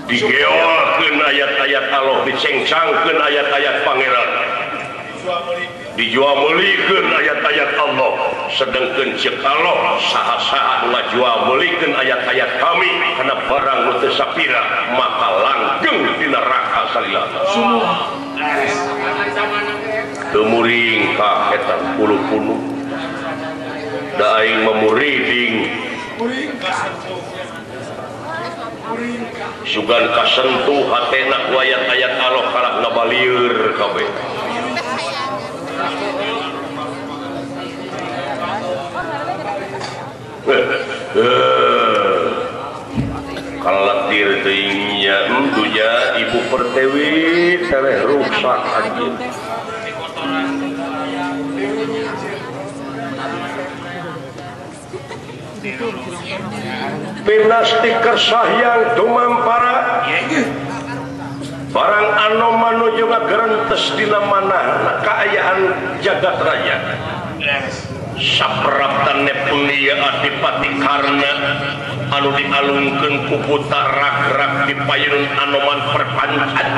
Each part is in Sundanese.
Digeolkeun ayat-ayat Allah, dicengcangkeun ayat-ayat pangeran, dijual meulikeun ayat-ayat Allah. Sedengkeun ceuk Allah saha-saha nu ngajual meulikeun ayat-ayat kami kana barang nu teu sapira maka langgeng di neraka salilana. Teu muring ka eta puluh-puluh da aing memuriding sugan kasentuh hatena ku ayat-ayat Allah kalah ngabalieur kabeh. Kalatir teuingnya dunya ibu pertewi tereh rusak anjeun. Pinasti kersahyang dumampara barang anoman nuju ngagerentes dina manah kaayaan jagat raya. Sapraptan nepunia adipati karna anu dialungkeun ku buta rag-rag di payun anoman perpancan.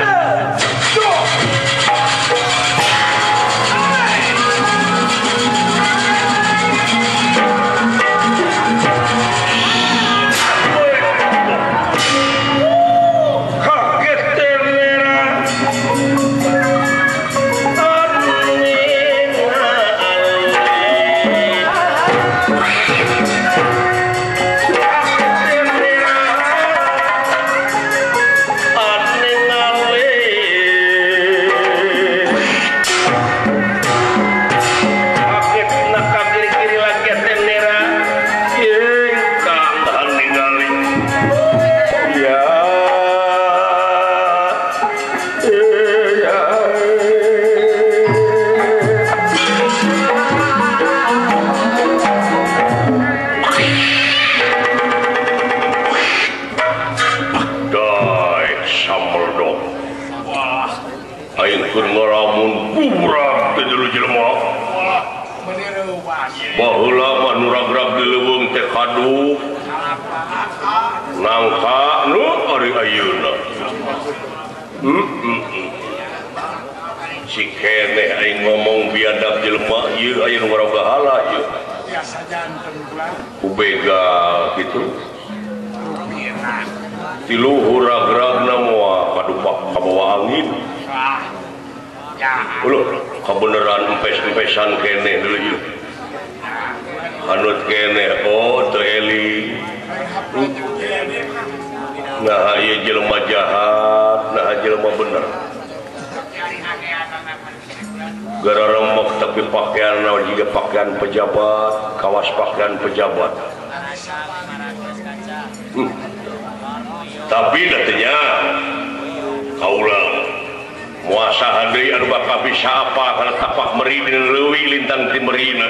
Nangka nu ari ayeuna. Si keneh aing ngomong biadab jelema ieu aya nu ngaroga hala ieu. Ku begal kitu. Ti luhur ragragna moal kadupak kabawa angin. Uluh kabeneran empes-empesan keneh deui ieu. Anut keneh oh teu eling. Nah ieu jelema jahat, nah jelema bener. Gara remok tapi pakaian juga pakaian pejabat, kawas pakaian pejabat. Tapi datanya kaula muasahan deui anu bakal bisa apa kana tapak meri dina leuwih lintang ti merina.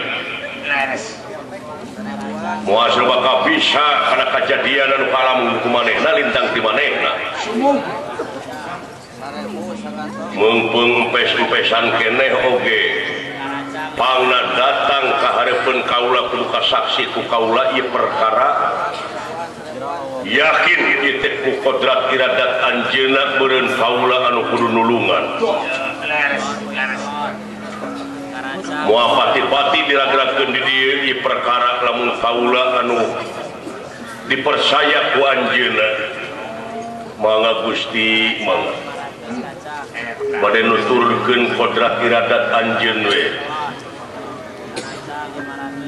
Muasal bakal bisa kana kajadian anu kalam ku manehna lintang ti manehna. Meungpeung empes-empesan keneh oge pangna datang ka hareupeun kaula kudu kasaksi ku kaula ieu perkara yakin ieu teh ku kodrat iradat anjeunna beureun kaula anu kudu nulungan. Moal pati-pati diragrakeun di dieu ieu perkara lamun kaula anu dipercaya ku anjeunna. Mangga Gusti mangga bade nuturkeun kodrat iradat anjeun we.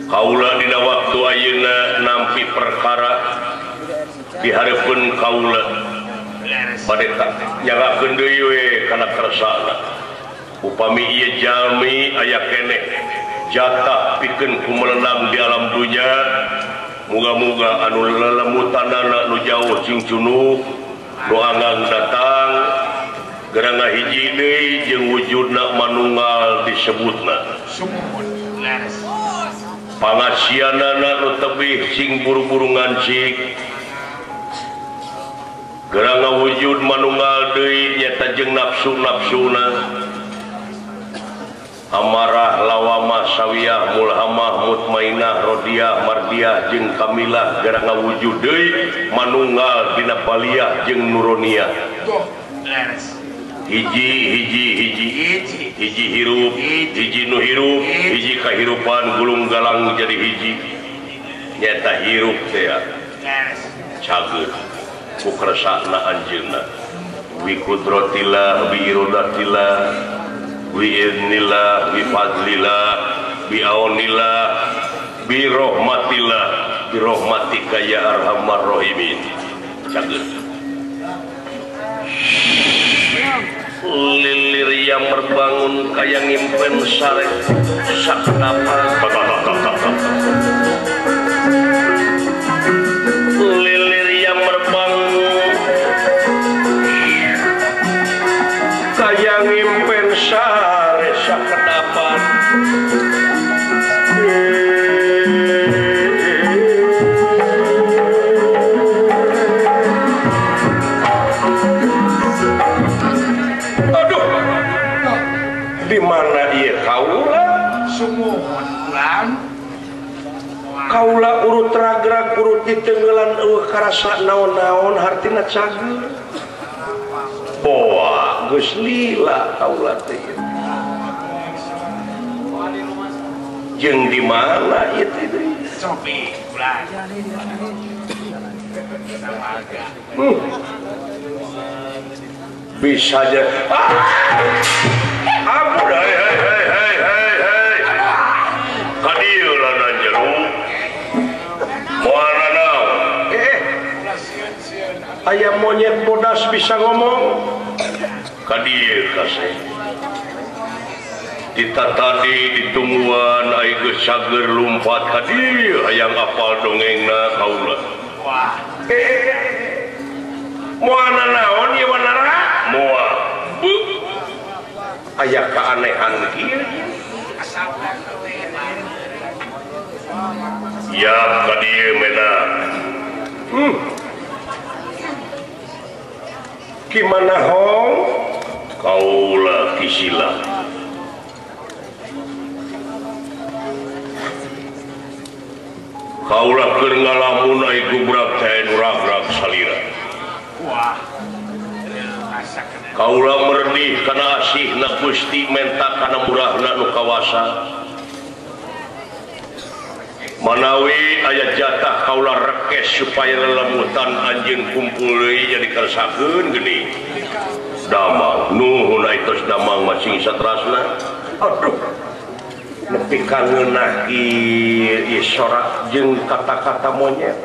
Kaula dina waktu ayeuna nampi perkara di hareupeun kaula bade nyalakeun deui we kana kersana. Upami ieu jalmi aya keneh jatah pikeun kumelenang di alam dunya, muga-muga anu lelemutanana nu jauh cing cunuk nu anggang datang gerang ngahiji deui jeung wujudna manunggal disebutna. Pangasianana nu tebih sing buru-buru ngancik gerang ngawujud manunggal deui nyata jeung nafsu-nafsuna. Amarah lawamah sawiyah mulhamah mutmainah rodiah mardiah jeung kamilah gara ngawujud deui manunggal dina baliyah jeung nuroniah. Hiji hiji hiji hiji hirup hiji nu hirup hiji kahirupan gulung galang jadi hiji nyata hirup teh cager ku kersana anjeunna bi qudratillah bi iradatillah bi idznillah bi fadlillah bi aunillah bi rahmatillah bi rahmatika ya arhamar rahimin. Cager lilir yang merbangun kaya ngimpen sare sakenapa lilir yang merbangun kaya ngimpen sare sakedapan. Aduh, di mana ieu kaula? Sumuhun ulang. Kaula urut ragrag urut ditenggelan eueuh karasa naon-naon hartina cager. Boa geus lila kaula teh. Jeung di mana ieu teh? Sopi ulang. Bisa aja. Ampun, hei hei hei hei hei hei. Kadieu lana jero. Moal nanaon. Aya monyet bodas bisa ngomong. Kadieu kasih. Dita tadi ditungguan ai geus cager lumpat kadieu hayang apal dongengna kaula. Wah. Moal nanaon ieu wanara? Moal. Aya keanehan kieu. Ya kadieu mena. Gimana hong? Kaula kisila. Kaula keur ngalamun ai gubrak teh nu ragrag salira. Wah. Kaula merdih kana asihna Gusti menta kana murahna nu kawasa. Manawi aya jatah kaula rekes supaya lelemutan anjeun kumpul deui jadi kersakeun geuning. Damang nuhun ai tos damang masing satrasna. Aduh. Nepi ka ngeunah ieu sorak jeung kata-kata monyet.